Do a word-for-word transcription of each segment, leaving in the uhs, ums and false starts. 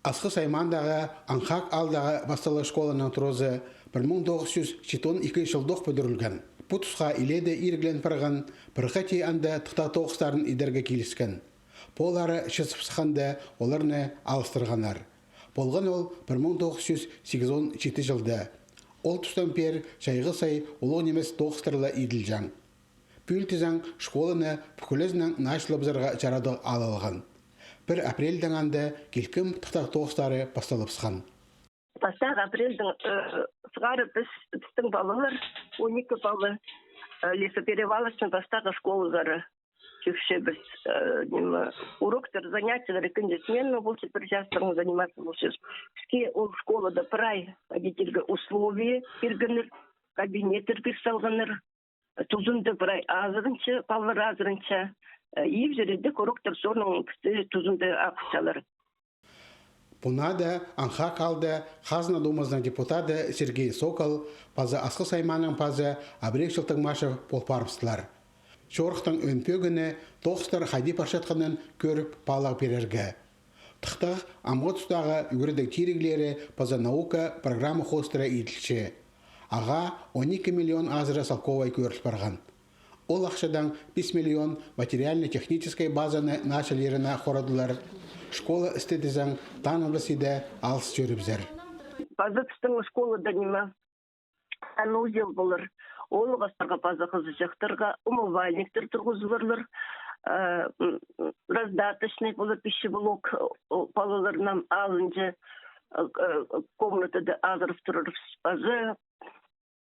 Асхыс аймаандағы Анхак аалдағы пасталығ школаның туразы пір муң тоғыс чӱс читон ікі чылдох пӱдірілген. Пу тусха илееде ирглен парған пір хати анда тыхтағ тоғыстарын идерге киліскен. Полары чазып сыхханда, оларны алыстырғаннар. Полған ол пір муң тоғыс чӱс сигізон читі чылда. Ол тустаң пеер чайғы сай улуғ нимес тоғыстар ла иділҷең. Пӱӱл тізең, школаны пӱкӱлезінең наа чыллабызарға чарадығ аал алған. Пір апрельдең анда килкім тыхтағ тоғыстары пасталып сыххан. Пастағы апрельдең, э, сығара піс, пістің палалар, он ікі пала, э, лесоперевалочный пастағы школазар кӧрчебіс, э, ниме, уроктар, занятиелер, ікінҷі смена полча, пір частығ заниматься полчабыс. Піске ол школада прай водительге условие пиргеннер, кабинеттер пир салғаннар. Тузында прай азырынча, палалар азырынча, э, ибзередік уроктар, соонаң пісті тузында ағылчалар. Пу наада Анхак аалда Хазна думазының депутаты Сергей Сокол паза Асхыс аймааның пазы Абрек Чылтығмашев пол парыбыстылар. Чорыхтың ӧӧн пӧгіні тоғыстар хайди парчатханын кӧріп, паалағ пирерге. Тыхтағ амғы тустағы ӱгредіг тиріглері паза наука программа хоостыра иділче. Ағаа он ікі миллион азыра салковай кӧріл парған. Ол ахчадаң пис миллион материально-техническай базаны наа чылларына хорадылар. Школа істі тізең, таныбыс иде алыс чӧрібізер. Паза пістің школада ниме, санузел полар. Ол ағастарға паза хызыҷахтарға умывальниктер турғызыларлар. Э, м, раздаточный полар, пищеблок, о, палаларның алынҷа, э, э, комнатада азырап турарбыс. Паза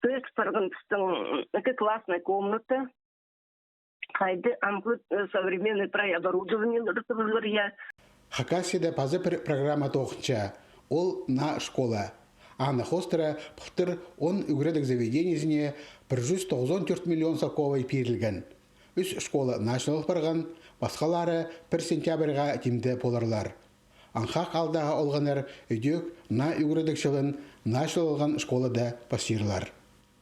кӧзіт парған пістің ікі классный комната. Хайди амғы, э, современный прай оборудованиелер турар, я. Хакасияда паза пір программа тоғынча, ол наа школа. Аны хоостыра пылтыр он ӱгредіг заведениезіне пір чӱс тоғызон тӧрт миллион салковай пирілген. Ӱс школа наа чыллал парған, пасхалары пір сентябрьға тимде поларлар. Анхак аалдағы олғаннар ідӧк наа ӱгредіг чылын наа чыллалған школада пастирлар.